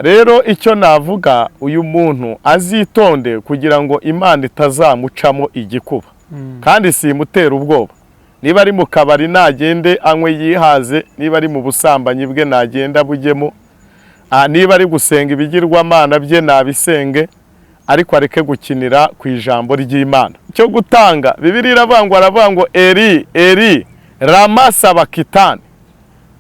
Rero icyo navuga, uyu muntu azitonde kugira ngo Imana itazamucamo igikuba, kandi simutera ubwoba. Niba ari mu kabari nagende anywe yihaze, niba ari mu busambanyi bwe nagenda bujyemo, niba ari gusenga ibigirwamana bye nabisenge, ariko areke gukinira ku ijambo ry'Imana. Cyo gutanga Bibiliya iravuga ngo, aravuga ngo "Eri Eri lama sabakitani",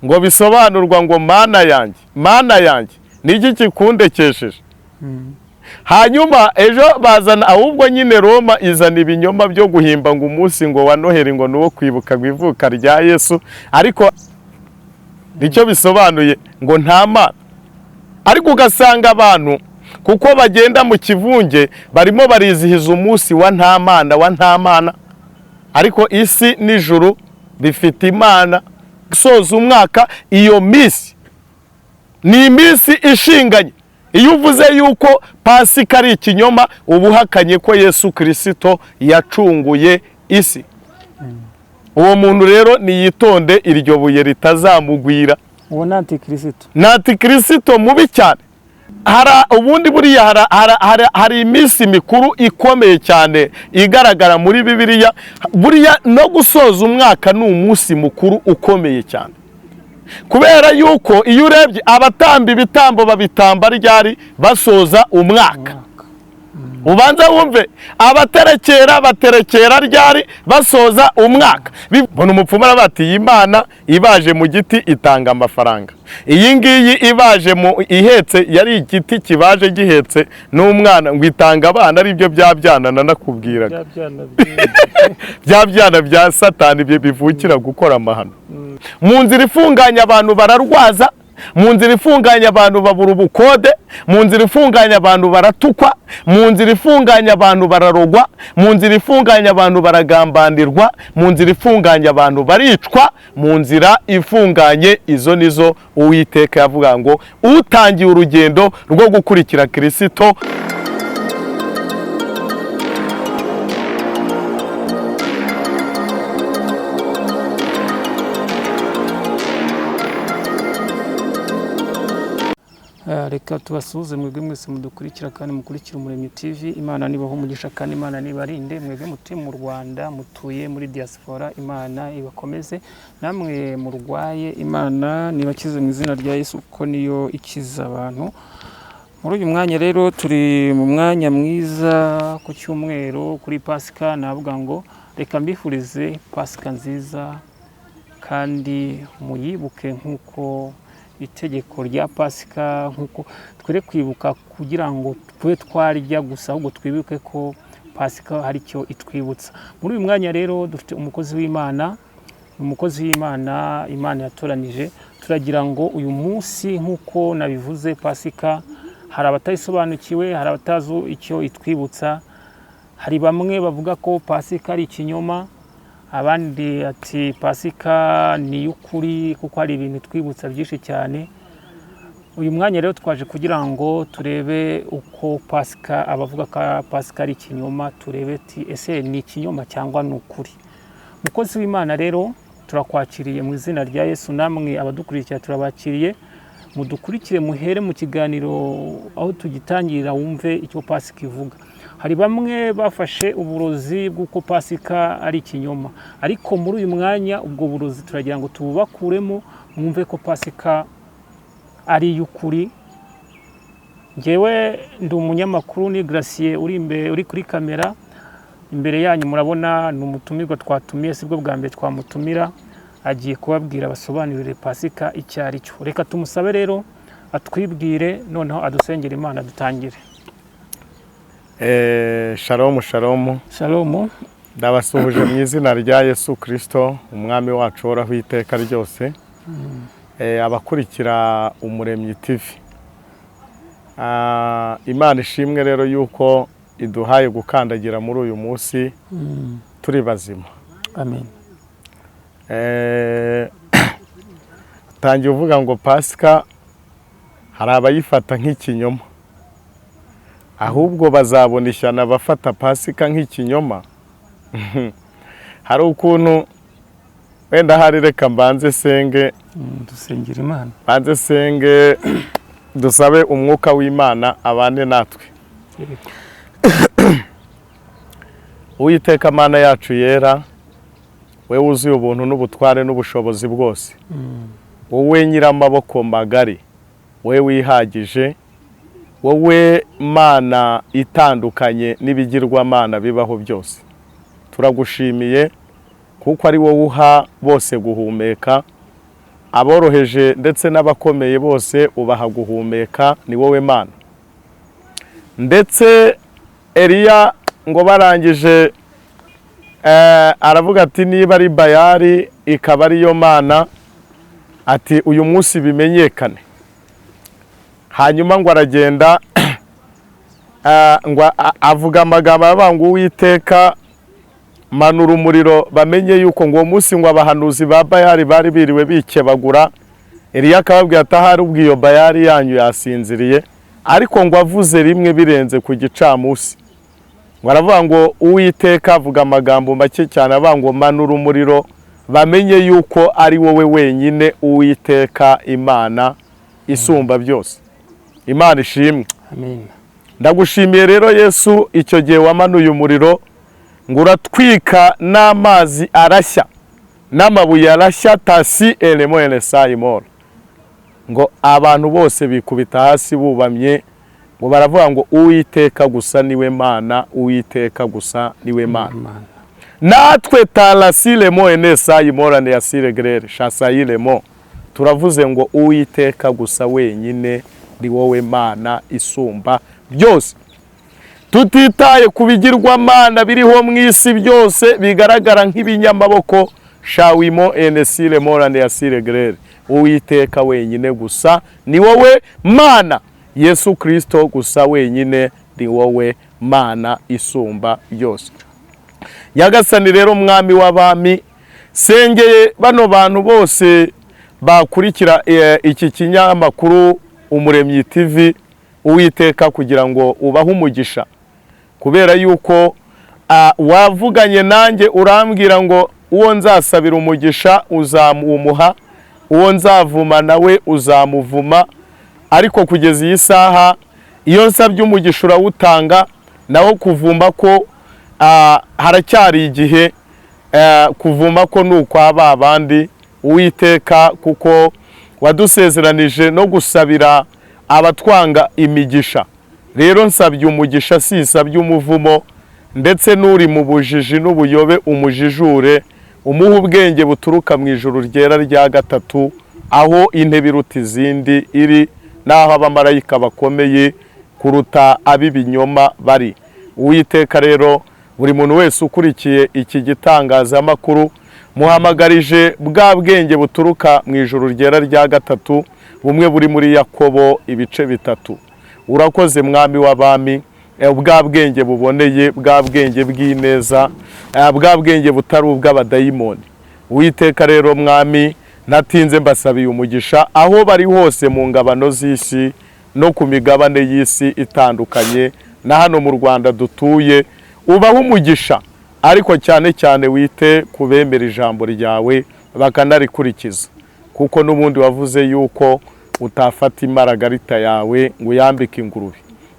ngo bisobanurwa ngo "Mana yanjye, Mana yanjye, niki kikundekesheje?" Hanyuma ejo bazana, ahubwo nyine Roma izana ibinyoma byo guhimba ngo umunsi ngo wa Noheli ngo ni uwo kwibuka ngo ivuka rya Yesu, ariko nicyo bisobanuye ngo nta Mana. Ariko ugasanga abantu kuko bagenda mu kivunge barimo barizihiza umunsi wa nta Mana, wa nta Mana, ariko isi n'ijuru bifite Imana. Gusoza umwaka, iyo minsi ni iminsi ishinganye. Iyo uvuze yuko Pasika ari ikinyoma, uba uhakanye ko Yesu Kirisito yacunguye isi. Uwo muntu rero niyitonde, iryo buye ritazamugwira. Uwo ni antikirisito. Ni antikirisito mubi cyane. Hari ubundi buriya hari iminsi mikuru ikomeye cyane igaragara muri Bibiliya. Buriya no gusoza umwaka ni umunsi mukuru ukomeye cyane, kubera yuko iyo urebye abatamba ibitambo babitamba ryari? Basoza umwaka. Ubanza wumve, abaterekera baterekera ryari? Basoza umwaka. Mbona umupfumu aravuga iyi Mana ibaje mu giti itanga amafaranga, iyi ngiyi ibaje mu ihetse, yari igiti kibaje gihetse n'umwana, ngo itanga abana, aribyo bya byana nanakubwiraga, bya byana bya Satani bivukira gukora amahano. Mu nzira ifunganye abantu bararwaza, mu nzira ifunganye abantu babura ubukode, mu nzira ifunganye abantu baratukwa, mu nzira ifunganye abantu bararogwa, mu nzira ifunganye abantu baragambanirwa, mu nzira ifunganye abantu baricwa, mu nzira ifunganye. Izo nizo Uwiteka yavuga ngo utangiye urugendo rwo gukurikira Kirisito. Reka tubasuhuze mwebwe mwese mudukurikira kandi mukurikira Umuremyi TV. Imana nibaho umugisha kandi Imana nibarinde. Mwebwe mutuye mu Rwanda, mutuye muri diaspora, Imana ibakomeze. Namwe murwaye, Imana nibakize mu izina rya Yesu, kuko niyo ikiza abantu. Muri uyu mwanya rero turi mu mwanya mwiza ku cyumweru, kuri Pasika. Navuga ngo reka mbifurize Pasika nziza, kandi muyibuke nk'uko itegeko rya Pasika, nk'uko twere kwibuka kugira ngo tube twarya gusa, ahubwo twibuke ko Pasika hari icyo itwibutsa. Muri uyu mwanya rero dufite umukozi w'Imana, umukozi w'Imana Imana yatoranije. Turagira ngo uyu munsi, nk'uko nabivuze, Pasika hari abatayisobanukiwe, hari abatazi icyo itwibutsa, hari bamwe bavuga ko Pasika ari ikinyoma, abandi ati Pasika ni iy'ukuri kuko hari ibintu twibutsa byinshi cyane. Uyu mwanya rero twaje kugira ngo turebe uko Pasika, abavuga ko Pasika ari ikinyoma, turebe ati ese ni ikinyoma cyangwa ni ukuri? Mukozi w'Imana rero turakwakiriye mu izina rya Yesu, namwe abadukurikira turabakiriye. Mudukurikire muhere mu kiganiro aho tugitangirira, wumve icyo Pasika ivuga. Hari bamwe bafashe uburozi bw'uko Pasika ari ikinyoma, ariko muri uyu mwanya ubwo burozi turagira ngo tububakuremo, mwumve ko Pasika ari iy'ukuri. Ngewe ndi umunyamakuru, ni Gracier uri imbere, uri kuri kamera imbere yanyu. Murabona ni umutumirwa twatumiye, sibwo bwa mbere twamutumira, agiye kubabwira basobanurire Pasika icyo ari cyo. Reka tumusabe rero atwibwire, noneho adusengere Imana dutangire. Shalom shalom. Shalom. Ndabasuhuje mu izina rya Yesu Kirisito, umwami wacu uhoraho iteka ryose. Abakurikira Umuremyi TV, Imana ishimwe rero yuko iduhaye gukandagira muri uyu munsi turi bazima. Amen. Utangiye uvuga ngo Pasika hari abayifata nk'ikinyoma, ahubwo bazabona ishyano abafata Pasika nk'ikinyoma. Hari ukuntu wenda hari, reka mbanze senge. Dusengera Imana. Mbanze senge. Dusabe umwuka w'Imana abane natwe. Uwiteka Mana yacu yera, we wuzuye ubuntu n'ubutware n'ubushobozi bwose, wowe nyiramaboko magari, wowe wihagije, wowe Mana itandukanye n'ibigirwamana bibaho byose, turagushimiye kuko ari wowe uha bose guhumeka, aboroheje ndetse n'abakomeye bose ubaha guhumeka, ni wowe Mana. Ndetse Eliya ngo barangije aravuga ati niba ari Bayari ikaba ariyo Mana, ati uyu munsi bimenyekane. Hanyuma ngo aragenda ngo avuga amagambo aravuga ngo Uwiteka manura umuriro bamenye yuko. Ngo uwo munsi ngo abahanuzi ba Bayari bari biriwe bikebagura, Eliya akababwira ati ahari ubwo iyo Bayari yanyu yasinziriye. Ariko ngo avuze rimwe birenze ku gicamunsi, ngo aravuga ngo Uwiteka, avuga amagambo make cyane, avuga ngo manura umuriro bamenye yuko ari wowe wenyine Uwiteka Imana isumba byose. Imana ishimwe. Amen. Ndagushimiye rero Yesu, icyo gihe wamanuye umuriro ngo uratwika n'amazi arashya n'amabuye arashya, tasi elemo enesayimoro, ngo abantu bose bikubita hasi bubamye, ngo baravuga ngo Uwiteka gusa niwe Mana, Uwiteka gusa niwe Mana. Imana. Natwe tarasiremo enesayimora neyasire gerere shasayiremo, turavuze ngo Uwiteka gusa wenyine ni wowe Mana isumba byose, tutitaye ku bigirwamana biriho mu isi byose bigaragara nk'ibinyamaboko, shawimo enesire morane yasire gerere. Uwiteka wenyine gusa ni wowe Mana, Yesu Kirisito gusa wenyine ni wowe Mana isumba byose. Nyagasani rero mwami w'abami, sengeye bano bantu bose bakurikira iki kinyamakuru Umuremyi TV, Uwiteka, kugira ngo ubahe umugisha, kubera yuko wavuganye nanjye urambwira ngo uwo nzasabira umugisha uzamuha, uwo nzavuma nawe uzamuvuma. Ariko kugeza iyi saha iyo nsabye umugisha urawutanga, naho kuvuma ko haracyari igihe, kuvuma ko ni ukwa ba bandi. Uwiteka, kuko wadusezeranije no gusabira abatwanga imigisha, rero nsabye umugisha sinsabye umuvumo. Ndetse n'uri mu bujiji n'ubuyobe umujijure, umuhe ubwenge buturuka mu ijuru ryera rya gatatu, aho intebe iruta izindi iri n'aho abamarayika bakomeye kuruta ab'ibinyoma bari. Uwiteka rero, buri muntu wese ukurikiye iki gitangazamakuru muhamagarije bwa bwenge buturuka mu ijuru ryera rya gatatu, bumwe buri muri Yakobo ibice 3. Urakoze mwami w'abami, bwa bwenge buboneye, bwa bwenge bw'ineza, bwa bwenge butari ubw'abadayimoni. Uwiteka rero mwami, natinze mbasabiye umugisha aho bari hose mu ngabano z'isi no ku migabane y'isi itandukanye, na hano mu Rwanda dutuye, ubaho umugisha, ariko cyane cyane wite ku bemera ijambo ryawe bakanarikurikiza, kuko n'ubundi wavuze yuko utafata imaragarita yawe ngo uyambike ingurube.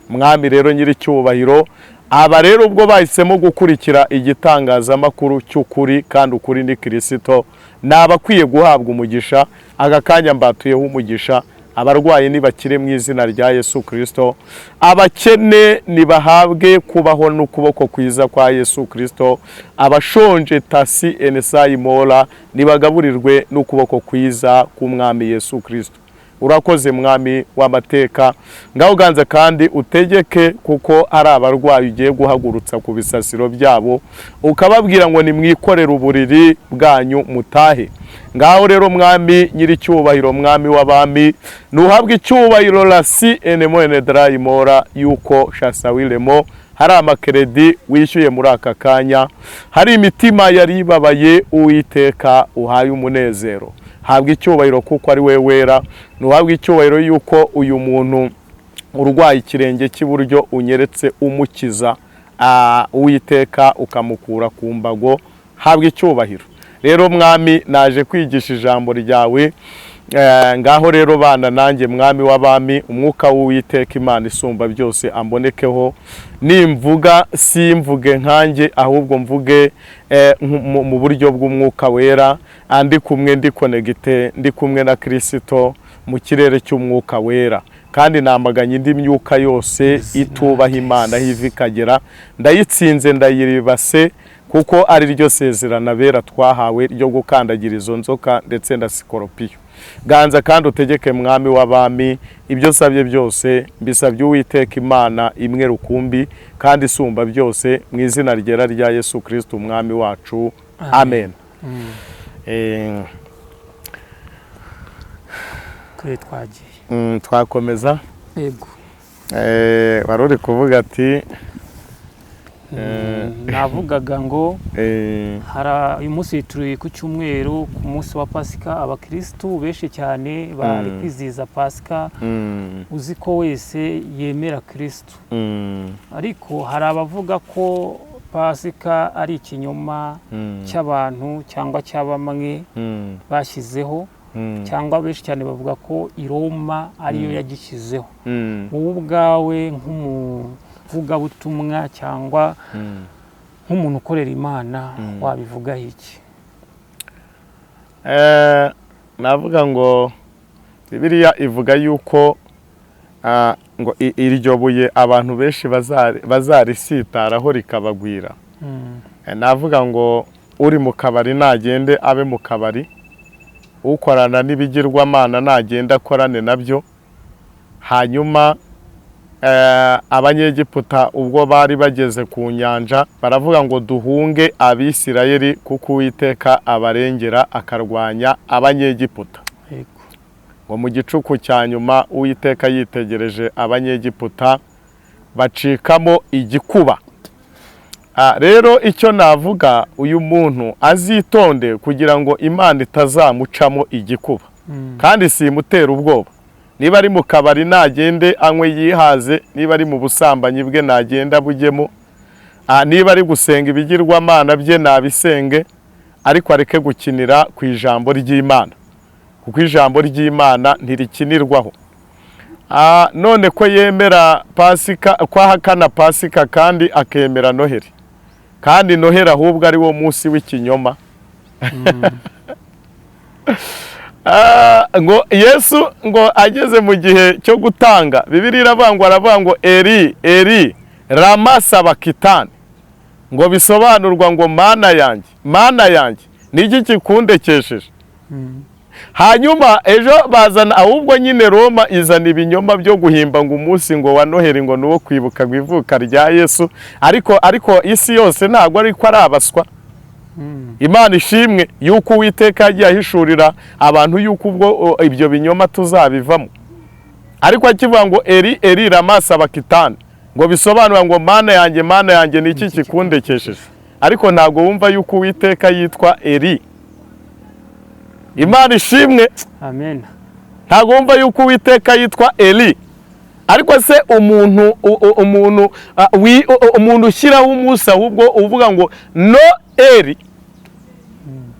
Mwami rero nyiricyubahiro, aba rero ubwo bahisemo gukurikira igitangazamakuru cy'ukuri, kandi ukuri ni Kirisito, ni abakwiye guhabwa umugisha. Aka kanya mbatuyeho umugisha. Abarwayi nibakire mu izina rya Yesu Kirisito, abakene nibahabwe kubaho n'ukuboko kwiza kwa Yesu Kirisito, abashonje tasi enesayi mora nibagaburirwe n'ukuboko kwiza k'umwami Yesu Kirisito. Urakoze mwami w'amateka, ngaho uganza kandi utegeke, kuko ari abarwayi ugiye guhagurutsa ku bisasiro byabo, ukababwira ngo nimwikorere uburiri bwanyu mutahe. Ngaho rero mwami nyiricyubahiro, mwami w'abami, nuhabwe icyubahiro rasi enemo enedarayi mora, yuko shasawiremo hari amakeredi wishyuye muri aka kanya, hari imitima yari ibabaye Uwiteka uhaye umunezero. Habwa icyubahiro kuko ari we wera. Ntuhabwe icyubahiro yuko uyu muntu urwaye ikirenge cy'iburyo unyeretse umukiza, Uwiteka ukamukura ku mbago. Habwa icyubahiro rero mwami, naje kwigisha ijambo ryawe. Ngaho rero bana nanjye, mwami w'abami, umwuka w'Uwiteka Imana isumba byose ambonekeho. Nimvuga simvuge nkanjye, ahubwo mvuge mu buryo bw'Umwuka Wera, andi kumwe, ndi connecté, ndi kumwe na Kirisito mu kirere cy'Umwuka Wera. Kandi namaganye indi myuka yose Izina itubaha rya Imana aho Yesu. iva ikagera. Ndayitsinze, ndayiribase, kuko ari ryo sezerano abera twahawe ryo gukandagira izo nzoka ndetse na sikoropiyo. Ganza kandi utegeke, mwami w'abami. Ibyo nsabye byose mbisabye Uwiteka Imana imwe rukumbi kandi isumba byose, mu izina ryera rya Yesu Kirisito umwami wacu, amen. Kure twagiye. Twakomeza. Yego. Wari uri kuvuga ati Navugaga ngo hari uyu munsi, turi ku cyumweru, ku munsi wa Pasika. Abakirisitu benshi cyane bari kwizihiza Pasika. Uzi ko wese yemera Kirisitu, ariko hari abavuga ko Pasika ari ikinyoma cy'abantu cyangwa cya bamwe bashyizeho, cyangwa benshi cyane bavuga ko i Roma ariyo yagishyizeho. Wowe ubwawe nk'umuvugabutumwa cyangwa nk'umuntu ukorera Imana, wabivugaho iki? Navuga ngo Bibiliya ivuga yuko ngo iryo buye abantu benshi bazarisitaraho rikabagwira. Navuga ngo uri mu kabari nagende abe mu kabari, ukorana n'ibigirwamana nagende akorane nabyo. Hanyuma Abanyegiputa ubwo bari bageze ku nyanja baravuga ngo: "Duhunge Abisirayeli, kuko Uwiteka abarengera akarwanya Abanyegiputa." Ngo mu gicuku cya nyuma Uwiteka yitegereje Abanyegiputa bacikamo igikuba. Rero icyo navuga, uyu muntu azitonde kugira ngo Imana itazamucamo igikuba. Kandi simutera ubwoba. Niba ari mu kabari nagende anywe yihaze, niba ari mu busambanyi bwe nagenda bujyemo, niba ari gusenga ibigirwamana bye nabisenge, ariko areke gukinira ku ijambo ry'Imana, kuko ijambo ry'Imana ntirikinirwaho. None ko yemera Pasika, ko ahakana Pasika kandi akemera Noheli, kandi Noheli ahubwo ari wo munsi w'ikinyoma. Ngo Yesu ngo ageze mu gihe cyo gutanga, Bibiliya iravuga ngo aravuga ngo: "Eri eri rama sabakitani", ngo bisobanurwa ngo: "Mana yanjye, Mana yanjye, niki kikundekesheje?" Hanyuma ejo bazana ahubwo nyine Roma izana ibinyoma byo guhimba ngo umunsi ngo wa Noheli ngo ni uwo kwibuka ngo ivuka rya Yesu. Ariko isi yose ntabwo ariko ari abaswa. Imana ishimwe yuko Uwiteka yagiye ahishurira abantu yuko ubwo ibyo binyoma tuzabivamo. Ariko akivuga ngo: "Eri eri rama sabakitani", ngo bisobanura ngo: "Mana yanjye, Mana yanjye, ni iki kikundekesheje?" Ariko ntabwo wumva yuko Uwiteka yitwa Eri. Imana ishimwe. Amen. Ntabwo wumva yuko Uwiteka yitwa Eri. Ariko se umuntu ushyiraho umunsi ahubwo uvuga ngo no Eri,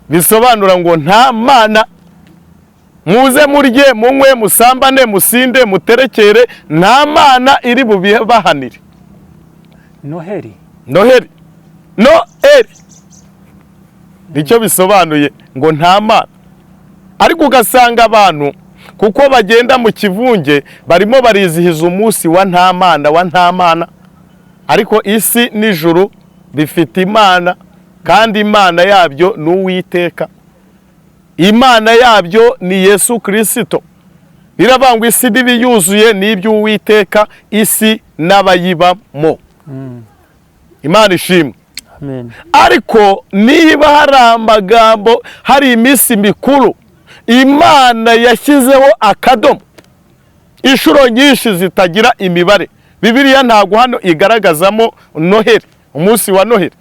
bisobanura ngo nta Mana, muze murye, munywe, musambane, musinde, muterekere, nta Mana iri bubibahanire. Noheli. Noheli, no Eri, nicyo bisobanuye ngo nta Mana. Ariko ugasanga abantu kuko bagenda mu kivunge barimo barizihiza umunsi wa nta Mana, wa nta Mana. Ariko isi n'ijuru bifite Imana, kandi Imana yabyo ni Uwiteka, Imana yabyo ni Yesu Kirisito. Biravuga ngo isi n'ibiyuzuye ni iby'Uwiteka, isi n'abayibamo. Imana ishimwe. Amen. Ariko niba hari amagambo, hari iminsi mikuru Imana yashyizeho akadomo inshuro nyinshi zitagira imibare, Bibiliya ntabwo hano igaragazamo Noheli, umunsi wa Noheli.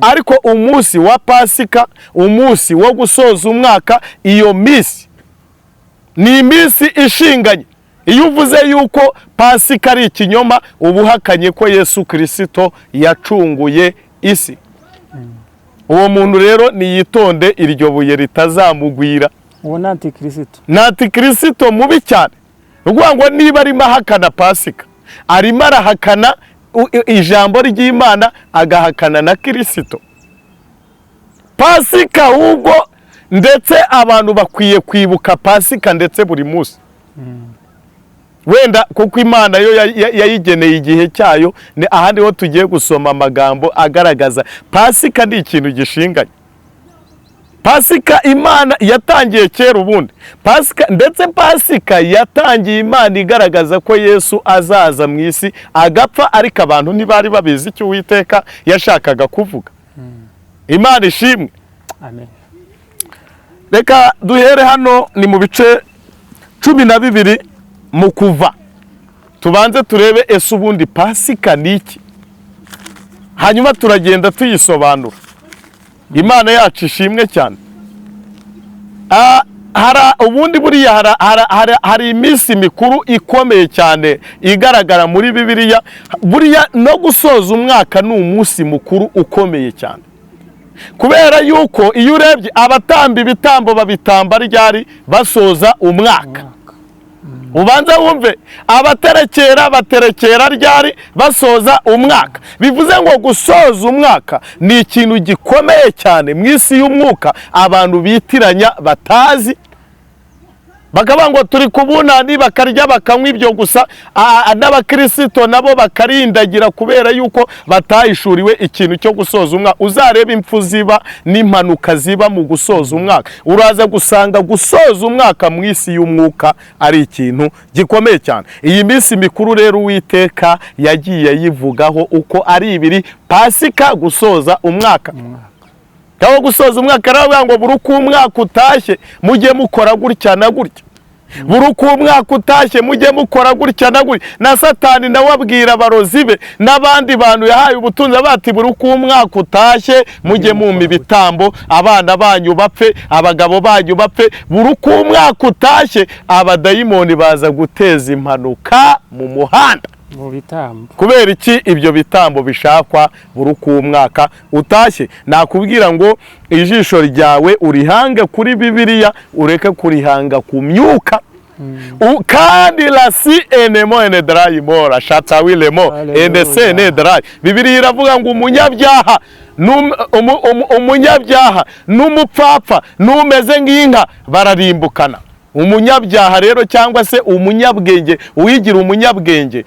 Ariko umunsi wa Pasika, umunsi wo gusoza umwaka, iyo minsi ni iminsi ishinganye. Iyo uvuze yuko Pasika ari ikinyoma, uba uhakanye ko Yesu Kirisito yacunguye isi. Uwo muntu rero niyitonde, iryo buye ritazamugwira. Uwo ni antikirisito. Ni antikirisito mubi cyane. Ni ukuvuga ngo niba arimo ahakana Pasika, arimo arahakana ijambo ry'Imana, agahakana na Kirisito. Pasika ahubwo ndetse abantu bakwiye kwibuka Pasika ndetse buri munsi wenda, kuko Imana yo yayigeneye igihe cyayo. Ni ahandi ho tugiye gusoma amagambo agaragaza Pasika ni ikintu gishinganye. Pasika Imana yatangiye kera ubundi. Pasika, ndetse Pasika yatangiye Imana igaragaza ko Yesu azaza mu isi agapfa, ariko abantu ntibari babizi icyo Uwiteka yashakaga kuvuga. Imana ishimwe. Amen. Reka duhere hano, ni mu bice 12 mu Kuva. Tubanze turebe ese ubundi Pasika ni iki, hanyuma turagenda tuyisobanura. Imana yacu ishimwe cyane. Hari ubundi buriya hari iminsi mikuru ikomeye cyane igaragara muri Bibiliya. Buriya no gusoza umwaka ni umunsi mukuru ukomeye cyane, kubera yuko iyo urebye abatamba ibitambo babitamba ryari? Basoza umwaka. Ubanza wumve, abaterekera baterekera ryari? Basoza umwaka. Bivuze ngo gusoza umwaka ni ikintu gikomeye cyane mu isi y'umwuka. Abantu bitiranya batazi bakavuga ngo turi ku bunani, bakarya bakanywa ibyo gusa. N'abakirisito nabo bakarindagira kubera yuko batahishuriwe ikintu cyo gusoza umwaka. Uzareba impfu ziba n'impanuka ziba mu gusoza umwaka, uraza gusanga gusoza umwaka mu isi y'umwuka ari ikintu gikomeye cyane. Iyi minsi mikuru rero Uwiteka yagiye ayivugaho uko ari ibiri: Pasika, gusoza umwaka. Cyangwa gusoza umwaka, aravuga ngo buri uko umwaka utashye mujye mukora gutya na gutya, buri uko umwaka utashye mujye mukora gutya na gutya. Na Satani nawe abwira abarozi be n'abandi bantu yahaye ubutunzi bati: "Buri uko umwaka utashye mujye mumpa ibitambo, abana banyu bapfe, abagabo banyu bapfe." Buri uko umwaka utashye abadayimoni baza guteza impanuka mu muhanda. Mu bitambo. Kubera iki ibyo bitambo bishakwa buri uko umwaka utashye? Nakubwira ngo ijisho ryawe urihange kuri Bibiliya, ureke kurihanga ku myuka. Kandi rasi enemo enedarayi mora shatawilemo. Hallelujah. Endese enedarayi. Bibiliya iravuga ngo umunyabyaha n'umupfapfa n'umeze nk'inka bararimbukana. Umunyabyaha rero cyangwa se umunyabwenge, uwigira umunyabwenge,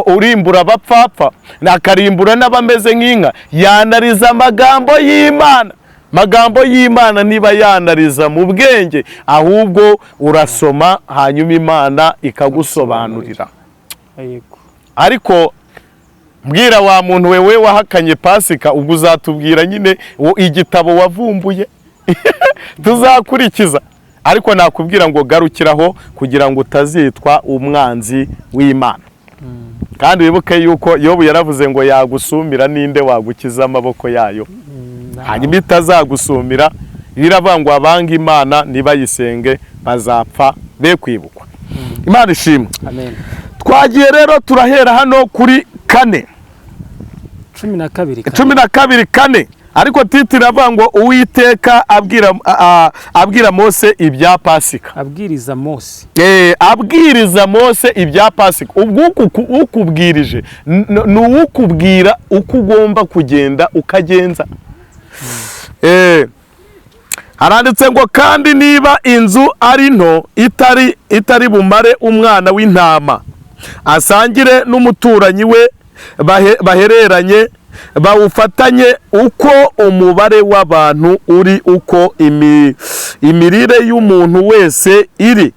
urimbura abapfapfa akarimbura n'abameze nk'inka, yanariza amagambo y'Imana. Magambo y'Imana niba yanariza mu bwenge, ahubwo urasoma hanyuma Imana ikagusobanurira. Ariko mbwira wa muntu wewe wahakanye Pasika, ubwo uzatubwira nyine igitabo wavumbuye tuzakurikiza. Ariko nakubwira ngo garukiraho kugira ngo utazitwa umwanzi w'Imana. Kandi wibuke yuko Yobu yaravuze ngo: "Yagusumira ninde wagukiza amaboko yayo?" Hanyuma itazagusumira. Biravuga ngo abanga Imana ntibayisenge bazapfa be kwibukwa. Imana ishimwe. Amen. Twagiye rero, turahera hano kuri 4. 12 kane. 12:4. Ariko titre iravuga ngo Uwiteka abwira Mose ibya Pasika. Abwiriza Mose. Abwiriza Mose ibya Pasika. Ubwo ukubwirije ni uwukubwira uko ugomba kugenda ukagenza. Haranditse ngo: "Kandi niba inzu ari nto itari bumare umwana w'intama, asangire n'umuturanyi we bahereranye, bawufatanye uko umubare w'abantu uri, uko imirire y'umuntu wese iri,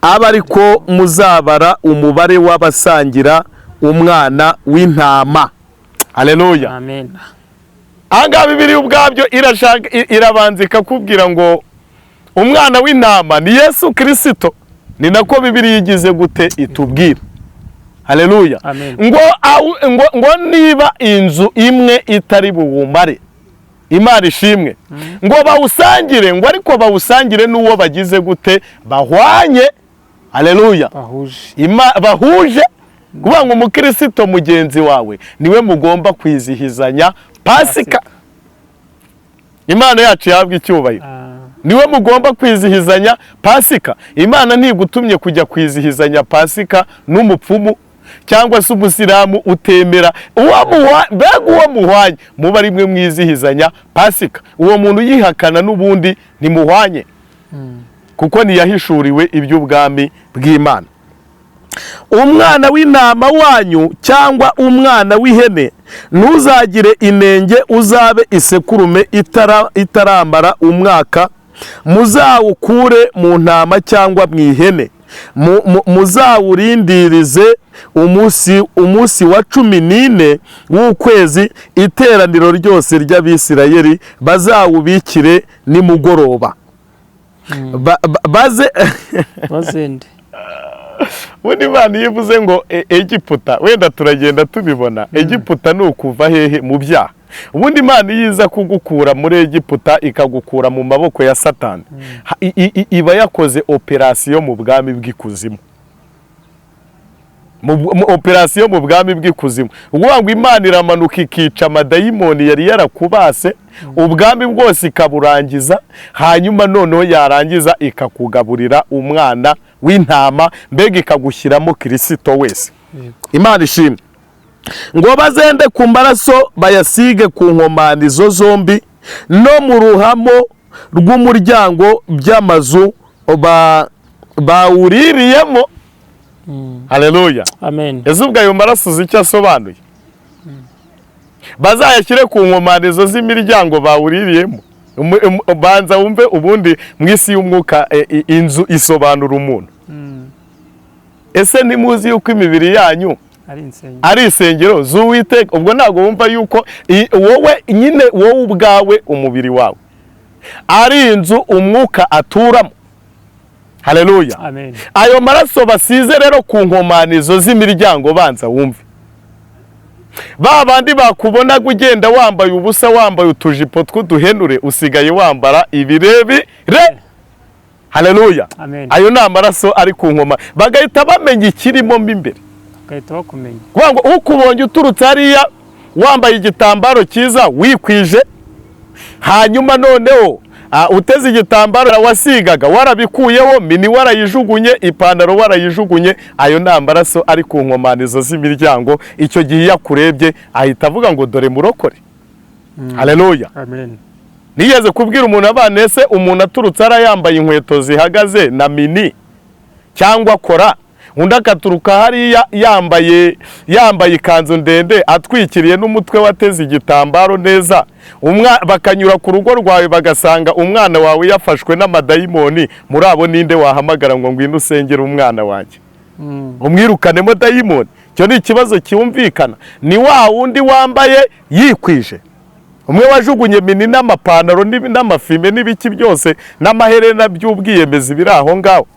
abe ariko muzabara umubare w'abasangira umwana w'intama." Haleluya. Amen. Ahangaha Bibiliya ubwabyo irashaka irabanza ikakubwira ngo umwana w'intama ni Yesu Kirisito. Ni nako Bibiliya igize gute? Itubwira. Haleluya. Amen. Ngo niba inzu imwe itari buwumare, Imana ishimwe, ngo bawusangire, ngo ariko bawusangire n'uwo bagize gute? Bahwanye. Haleluya. Bahuje. Bahuje, kuvuga ngo umukirisito mugenzi wawe niwe mugomba kwizihizanya Pasika. Imana yacu yahabwa icyubahiro. Niwe mugomba kwizihizanya Pasika. Imana ntigutumye kujya kwizihizanya Pasika n'umupfumu cyangwa se umusilamu utemera uwo mbega uwo muhwanye, muba ari mwe mwizihizanya Pasika. Uwo muntu yihakana n'ubundi ntimuhwanye, kuko ntiyahishuriwe iby'ubwami bw'Imana. Umwana w'intama wanyu cyangwa umwana w'ihene ntuzagire inenge, uzabe isekurume itaramara umwaka. Muzawukure mu ntama cyangwa mu ihene. Muzawurindirize umunsi wa 14 w'ukwezi, iteraniro ryose ry'Abisirayeli bazawubikire nimugoroba. Baze Bazende. Ubundi Imana iyo ivuze ngo Egiputa, wenda turagenda tubibona. Egiputa ni ukuva hehe? Mu byaha. Ubundi Imana iyo iza kugukura muri Egiputa, ikagukura mu maboko ya Satani, iba yakoze operasiyo mu bwami bw'ikuzimu. Operasiyo mu bwami bw'ikuzimu, ukuvuga ngo Imana iramanuka ikica amadayimoni yari yarakubase, ubwami bwose ikaburangiza, hanyuma noneho yarangiza ikakugaburira umwana w'intama, mbega ikagushyiramo Kirisito wese. Imana ishimwe. Ngo bazende ku maraso bayasige ku nkomanizo zombi no mu ruhamo rw'umuryango by'amazu bawuririyemo. Haleluya. Amen. Ese ubwo ayo maraso uzi icyo asobanuye? Bazayashyire ku nkomanizo z'imiryango bawuririyemo. Banza wumve, ubundi mu isi y'umwuka inzu isobanura umuntu. Ese ntimuzi yuko imibiri yanyu ari insengero ari insengero z'Uwiteka? Ubwo ntabwo wumva yuko wowe nyine, wowe ubwawe, umubiri wawe ari inzu umwuka aturamo? Haleluya. Amen. Ayo maraso basize rero ku nkomanizo z'imiryango, banza wumve, ba bandi bakubonaga ugenda wambaye ubusa, wambaye utujipo tw'uduhenure, usigaye wambara ibirebire. Haleluya. Amen. Ayo ni amaraso ari ku nkoma, bagahita bamenya ikirimo mo imbere. Bagahita bakumenya. Kuvuga ngo ukubonye uturutse hariya wambaye igitambaro cyiza, wikwije, hanyuma noneho uteze igitambaro wasigaga warabikuyeho, mini warayijugunye, ipantaro warayijugunye, ayo ni amaraso ari ku nkomanizo z'imiryango. Icyo gihe iyo akurebye ahita avuga ngo dore murokore. Haleluya. Amen. Nigeze kubwira umuntu abana, ese umuntu aturutse hariya yambaye inkweto zihagaze na mini cyangwa kora, undi akaturuka hariya yambaye ikanzu ndende, atwikiriye n'umutwe, wateze igitambaro neza, bakanyura ku rugo rwawe bagasanga umwana wawe yafashwe n'amadayimoni, muri abo ninde wahamagara ngo ngwino usengere umwana wanjye, umwirukanemo dayimoni? Icyo ni ikibazo cyumvikana. Ni wa wundi wambaye yikwije, umwe wajugunye mini n'amapantaro n'amafime n'ibiki byose n'amaherena by'ubwiyemezi biri aho ngaho.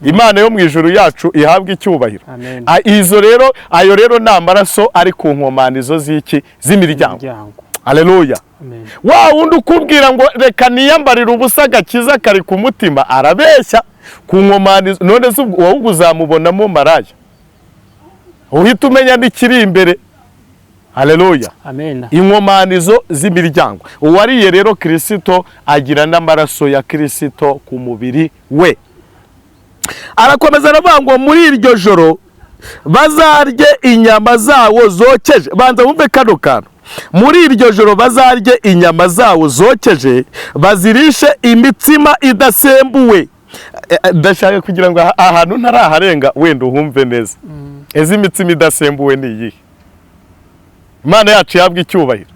Imana yo mu ijuru yacu ihabwa icyubahiro. Amen. Izo rero, ayo rero ni amaraso ari ku nkomanizo z'iki? Z'imiryango. Imiryango. Haleluya. Amen. Wa wundi ukubwira ngo reka niyambarire ubusa, agakiza kari ku mutima, arabeshya. Ku nkomanizo, none se ubwo wowe uzamubonamo maraya, uhita umenya n'ikiri imbere. Haleluya. Amen. Inkomanizo z'imiryango. Uwariye rero Kirisito agira n'amaraso ya Kirisito ku mubiri we. Arakomeza aravuga ngo muri iryo joro bazarye inyama zawo zokeje. Banza wumve kano kantu. Muri iryo joro bazarye inyama zawo zokeje, bazirishe imitsima idasembuwe. Ndashaka kugira ngo ahantu ntaraharenga wenda uhumve neza. Ese imitsima idasembuwe ni iyihe? Imana yacu yabwa icyubahiro.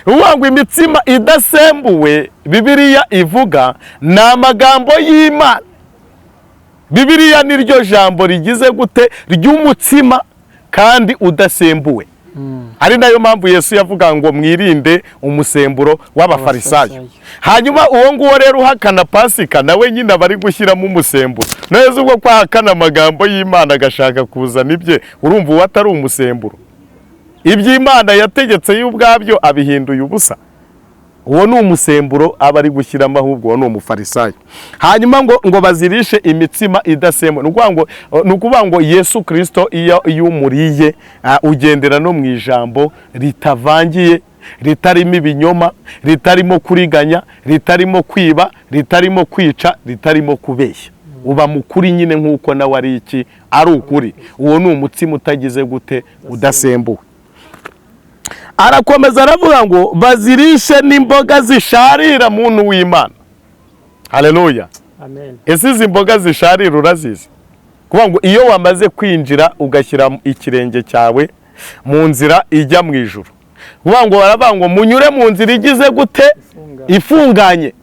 Uvuga ngo imitsima idasembuwe Bibiliya ivuga ni amagambo y'Imana. Bibiliya ni ryo jambo rigize gute? Ry'umutsima kandi udasembuwe. Ari nayo mpamvu Yesu yavuga ngo mwirinde umusemburo w'Abafarisayo. Abafarisayo. Hanyuma uwo nguwo rero uhakana Pasika, nawe nyine aba ari gushyiramo umusemburo. Neza ubwo ko ahakana amagambo y'Imana agashaka kuzana ibye, urumva uwo atari umusemburo? Iby'Imana yategetse y'ubwabyo abihinduye ubusa, uwo ni umusemburo aba ari gushyiramo, ahubwo uwo ni umufarisayo. Hanyuma ngo bazirishe imitsima idasembuwe. Ni ukuvuga ngo Yesu Kirisito iyo umuriye, ugendera no mu ijambo ritavangiye. ritarimo ibinyoma, ritarimo kuriganya, ritarimo kwiba, ritarimo kwica, ritarimo kubeshya. Uba mukuri nyine nk'uko nawe ari iki, ari ukuri. Uwo ni umutsima utagize gute, udasembuwe. Arakomeza aravuga ngo bazirishe n'imboga zisharira, muntu w'Imana. Haleluya. Amen. Ese izi mboga zisharira urazizi? Kuvuga ngo iyo wamaze kwinjira ugashyira ikirenge cyawe mu nzira ijya mu ijuru, kuvuga ngo baravuga ngo munyure mu nzira igize gute? Ifunganye.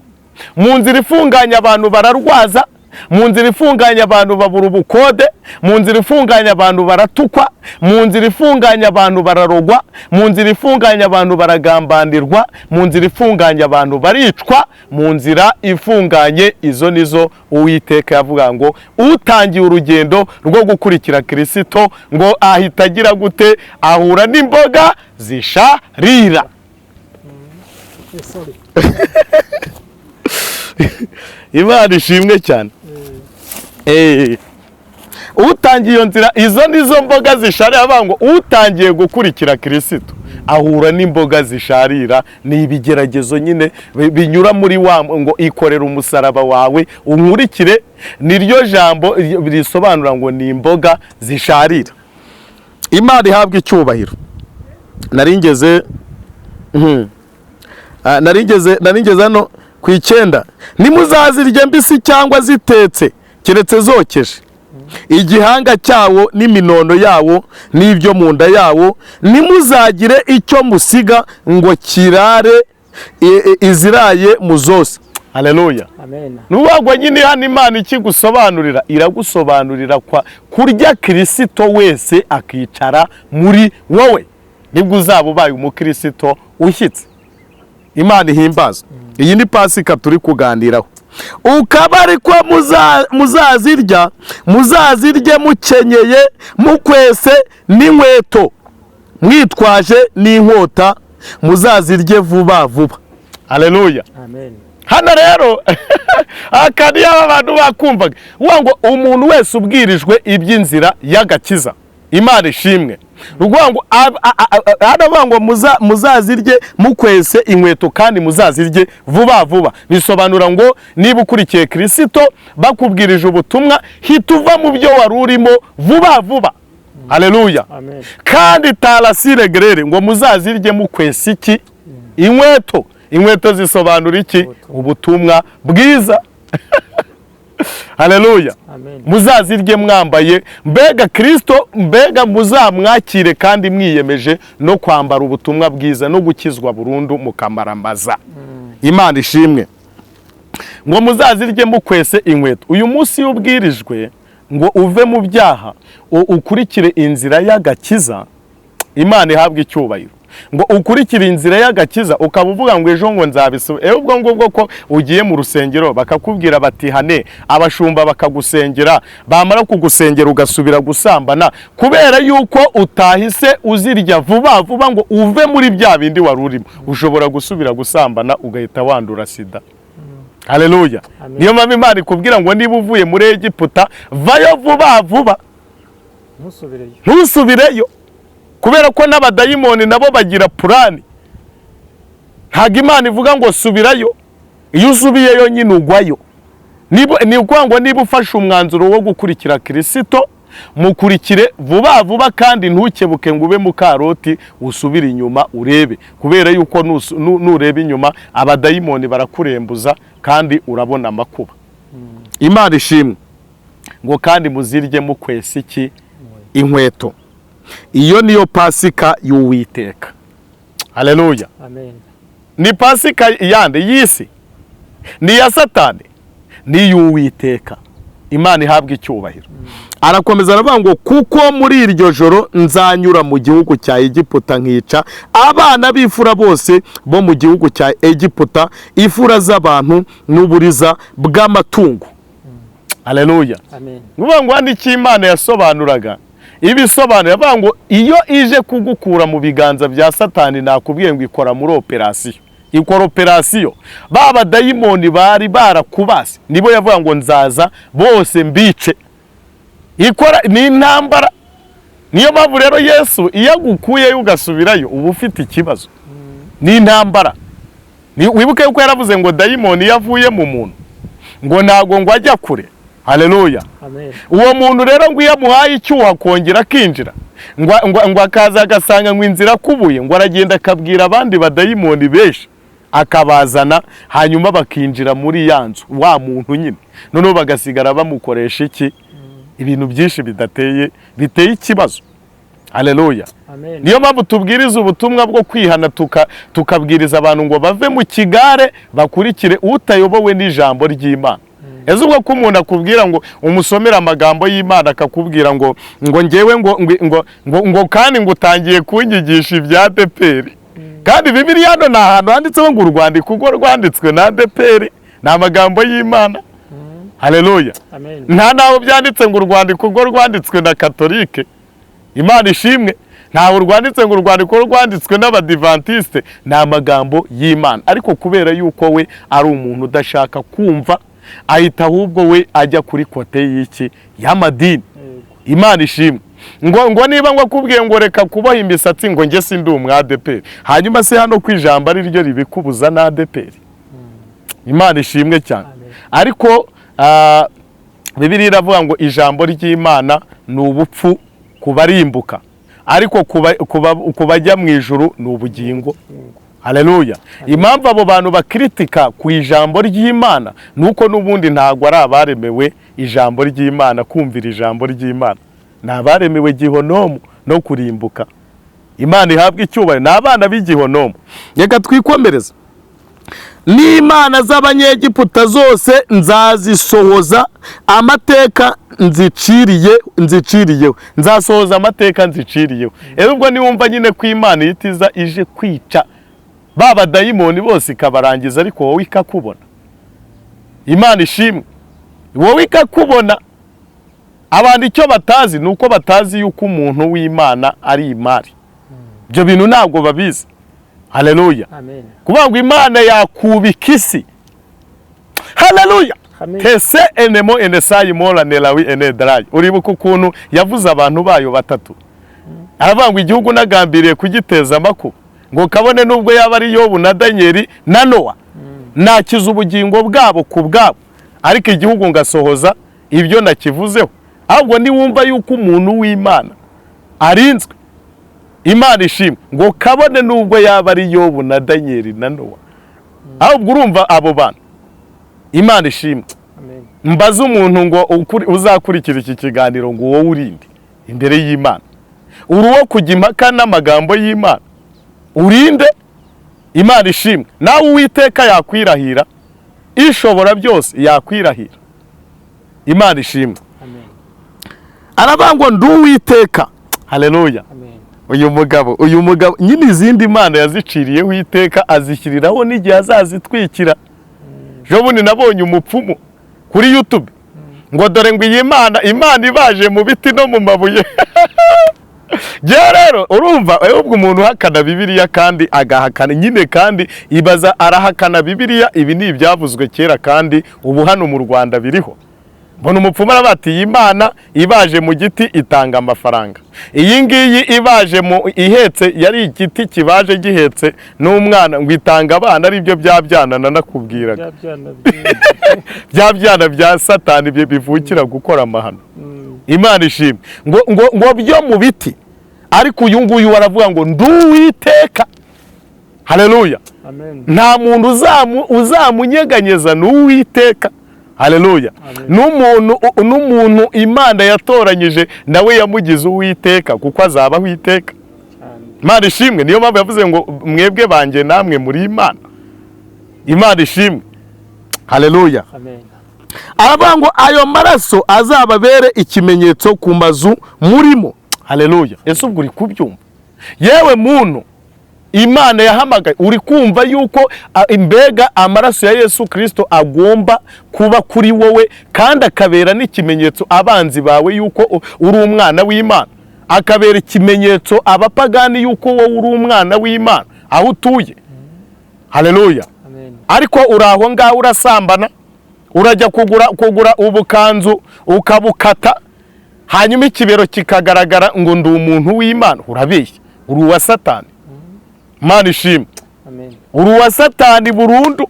Mu nzira ifunganye abantu bararwaza, mu nzira ifunganye abantu babura ubukode, mu nzira ifunganye abantu baratukwa, mu nzira ifunganye abantu bararogwa, mu nzira ifunganye abantu baragambanirwa, mu nzira ifunganye abantu baricwa, mu nzira ifunganye. Izo nizo Uwiteka yavuga ngo utangiye urugendo rwo gukurikira Kirisito ngo ahita agira gute? Ahura n'imboga zisharira. Sorry. Imana ishimwe cyane. Utangiye iyo nzira, izo nizo mboga zisharira. Bavuga ngo utangiye gukurikira Kirisito ahura n'imboga zisharira, ni ibigeragezo nyine binyura muri wa ngo ikorera umusaraba wawe unkurikire. Niryo jambo risobanura ngo ni imboga zisharira. Imana ihabwa icyubahiro. Naringeze naringeze hano ku 9. Nimuzazirya mbisi cyangwa zitetse, keretse zokeje. Igihanga cyawo n'iminono yawo n'ibyo mu nda yawo, nimuzagire icyo musiga ngo kirare, iziraye mu zose. Haleluya. Amen. Nuvuga nyine hano Imana ikigusobanurira, iragusobanurira kwa kurya Kirisito wese akicara muri wowe, nibwo uzaba ubaye umukirisito ushyitse. Imana ihimbazwe. Iyi ni Pasika turi kuganiraho. Ukaba ariko muzazirya, muzazirye mukenyeye, mukwese n'inkweto, mwitwaje n'inkota, muzazirye vuba vuba. Haleluya. Amen. Hano rero akandi yaba abantu bakumvaga uvuga ngo umuntu wese ubwirijwe iby'inzira y'agakiza, Imana ishimwe. Uvuga ngo hano bavuga ngo muzazirye mukwese inkweto kandi muzazirye vuba vuba. Bisobanura ngo niba ukurikiye Kirisito, bakubwirije ubutumwa, hita uva mu byo wari urimo vuba vuba. Haleluya. Amen. Kandi tarasire gerere ngo muzazirye mukwese iki? Inkweto. Inkweto zisobanura iki? Ubutumwa bwiza. Haleluya. Amen. Muzazirye mwambaye mbega Kirisito, mbega muzamwakire kandi mwiyemeje no kwambara ubutumwa bwiza no gukizwa burundu mukamaramaza. Imana ishimwe. Ngo muzazirye mukwese inkweto. Uyu munsi iyo ubwirijwe ngo uve mu byaha ukurikire inzira y'agakiza, Imana ihabwe icyubahiro. Ngo ukurikire inzira y'agakiza, ukaba uvuga ngo ejo ngo nzabisubira. Ubwo ngubwo ko ugiye mu rusengero bakakubwira bati hane, abashumba bakagusengera, bamara kugusengera ugasubira gusambana kubera yuko utahise uzirya vuba vuba ngo uve muri bya bindi wari urimo, ushobora gusubira gusambana ugahita wandura sida. Haleluya. Amen. Niyo mpamvu Imana ikubwira ngo niba uvuye muri Egiputa vayo vuba vuba, ntusubireyo, ntusubireyo. Kubera ko n'abadayimoni nabo bagira purani. Ntabwo Imana ivuga ngo subirayo, iyo usubiyeyo nyine ugwayo. Ni ukuvuga ngo niba ufashe umwanzuro wo gukurikira Kirisito, mukurikire vuba vuba kandi ntukebuke ngo ube mukaroti usubire inyuma urebe, kubera yuko nureba inyuma abadayimoni barakurembuza kandi urabona amakuba. Imana ishimwe. Ngo kandi muzirye mukwese iki? Inkweto. Iyo niyo Pasika y'Uwiteka. Haleluya. Amen. Ni Pasika yande? Y'isi? Ni iya Satani? Ni iy'Uwiteka. Imana ihabwa icyubahiro. Arakomeza aravuga ngo kuko muri iryo joro nzanyura mu gihugu cya Egiputa nkica abana b'imfura bose bo mu gihugu cya Egiputa, imfura z'abantu n'uburiza bw'amatungo. Haleluya. Amen. Nguvuga ngo hano icyo Imana yasobanuraga, ibisobanuro yavuga ngo iyo ije kugukura mu biganza bya Satani, nakubwiye ngo ikora muri operasiyo, ikora operasiyo. Ba badayimoni bari barakubase nibo yavuga ngo nzaza bose mbice. Ikora ni intambara. Niyo mpamvu rero Yesu iyo agukuyeyo ugasubirayo uba ufite ikibazo. Ni intambara. Wibuke yuko yaravuze ngo dayimoni iyo avuye mu muntu ngo ntago ngo ajya kure. Haleluya. Amen. Uwo muntu rero ngo iyo amuhaye icyuho akongera akinjira, ngo akaza agasanga ngo inzira akubuye, ngo aragenda akabwira abandi badayimoni benshi akabazana, hanyuma bakinjira muri ya nzu wa muntu nyine, noneho bagasigara bamukoresha iki? Ibintu byinshi bidateye, biteye ikibazo. Haleluya. Amen. Niyo mpamvu tubwiriza ubutumwa bwo kwihana, tukabwiriza abantu ngo bave mu kigare bakurikire utayobowe n'ijambo ry'Imana. Ese ubwo ko umuntu akubwira ngo umusomere amagambo y'Imana, akakubwira ngo ngewe ngo kandi ngo utangiye kunyigisha ibya ADEPR, kandi Bibiliya hano ni ahantu handitseho ngo urwandiko ubwo rwanditswe na ADEPR ni amagambo y'Imana. Haleluya. Amen. Nta naho byanditse ngo urwandiko ubwo rwanditswe na Katolike. Imana ishimwe. Ntawe rwanditse ngo urwandiko rwanditswe n'Abadivantisite. Ni amagambo y'Imana, ariko kubera yuko we ari umuntu udashaka kumva, ahita ahubwo we ajya kuri côté y'iki? Y'amadini. Imana ishimwe. Ngo niba ngo akubwiye ngo reka kuboha imisatsi, ngo njye sindi umwadeperi, hanyuma se hano ku ijambo ari ryo ribikubuza na ADEPR? Imana ishimwe cyane. Amen. Ariko Bibiliya iravuga ngo ijambo ry'Imana ni ubupfu ku barimbuka, ariko ku bajya mu ijuru ni ubugingo. Haleluya. Impamvu abo bantu bakritika ku ijambo ry'Imana ni uko n'ubundi ntabwo ari abaremewe ijambo ry'Imana, kumvira ijambo ry'Imana. Ni abaremewe gihonomu no kurimbuka. Imana ihabwa icyubahiro. Ni abana b'igihonomu. Reka twikomereze. N'imana z'Abanyegiputa zose nzazisohoza amateka nziciriyeho, nzasohoza amateka nziciriyeho. Rero ubwo niwumva nyine ko Imana ihita iza ije kwica ba badayimoni bose ikabarangiza, ariko wowe ikakubona. Imana ishimwe. Wowe ikakubona. Abantu icyo batazi ni uko batazi yuko umuntu w'Imana ari imari. Ibyo bintu ntabwo babizi. Haleluya. Amen. Kuvuga ngo Imana yakubika isi. Haleluya. Amen. Tese enemo enesayi mora nelawi enedarayi. Uribuka ukuntu yavuze abantu bayo batatu, aravuga ngo igihugu nagambiriye kugiteza amakuba, ngo kabone nubwo yaba ari Yobu na Daniyeli na Nowa, nakiza ubugingo bwabo ku bwabo, ariko igihugu ngasohoza ibyo nakivuzeho. Ahubwo niwumva yuko umuntu w'Imana arinzwe, Imana ishimwe, ngo kabone nubwo yaba ari Yobu na Daniyeli na Nowa. Ahubwo urumva abo bantu, Imana ishimwe. Amen. Mbaze umuntu ngo uzakurikira iki kiganiro ngo wowe urinde imbere y'Imana, uri uwo kujya impaka n'amagambo y'Imana? Urinde? Imana ishimwe. Nawe Uwiteka yakwirahira, Ishobora byose yakwirahira. Imana ishimwe. Amen. Aravuga ngo ndi Uwiteka. Haleluya. Amen. Uyu mugabo nyine izindi Mana yaziciriyeho iteka, azishyiriraho n'igihe azazitwikira. Ejo bundi nabonye umupfumu kuri YouTube ngo dore ngo iyi mana, Imana ibaje mu biti no mu mabuye. Njyewe rero urumva, ubwo umuntu uhakana Bibiliya kandi agahakana nyine, kandi ibaza arahakana Bibiliya, ibi ni ibyavuzwe kera kandi ubu hano mu Rwanda biriho. Mbona umupfumu aravuga ati iyi Mana ibaje mu giti itanga amafaranga, iyi ngiyi ibaje mu ihetse, yari igiti kibaje gihetse n'umwana, ngo itanga abana, aribyo bya byana nanakubwiraga. Bya byana byiza. Bya byana bya Satani bivukira gukora amahano. Imana ishimwe. Ngo byo mu biti, ariko uyu nguyu aravuga ngo ndi Uwiteka. Haleluya. Amen. Nta muntu uzamunyeganyeza, ni Uwiteka. Haleluya. Amen. N'umuntu Imana yatoranyije nawe yamugize Uwiteka, kuko azabaho iteka. Cyane. Imana ishimwe. Niyo mpamvu yavuze ngo mwebwe banjye namwe muri Imana. Imana ishimwe. Haleluya. Amen. Aravuga ngo ayo maraso azababere ikimenyetso ku mazu murimo. Haleluya. Ese ubwo uri kubyumva? Yewe muntu Imana yahamagaye, uri kumva yuko imbega amaraso ya Yesu Kirisito agomba kuba kuri wowe, kandi akabera n'ikimenyetso abanzi bawe yuko uri umwana w'Imana, akabera ikimenyetso abapagani yuko wowe uri umwana w'Imana aho utuye. Haleluya. Amen. Ariko uri aho ngaho urasambana, urajya kugura ubukanzu ukabukata, hanyuma ikibero kikagaragara, ngo ndi umuntu w'Imana. Urabeshya, uri uwa Satani. Imana ishimwe. Amen. Uri uwa Satani burundu.